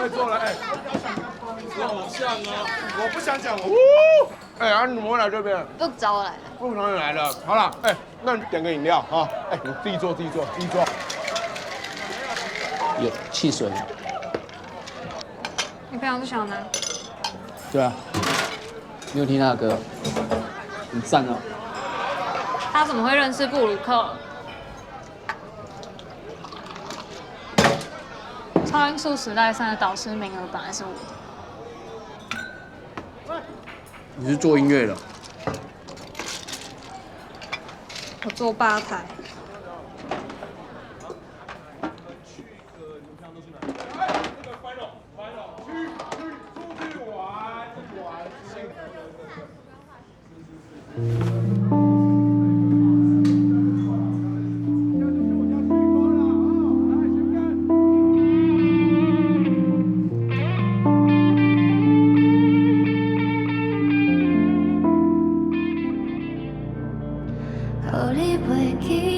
会做了，哎，偶像啊！我不想講，我，哎，啊，你怎麼會來這邊？不找我來的。不找你來的。好了，哎，那你點個飲料啊，哎，你自己做，自己做，自己做。有汽水。你平常是小南？對啊。你有聽他的歌？很讚哦。他怎麼會認識布魯克？超音速時代三的導師名額本來是我的。你是做音樂的？我做吧台。予你袂記。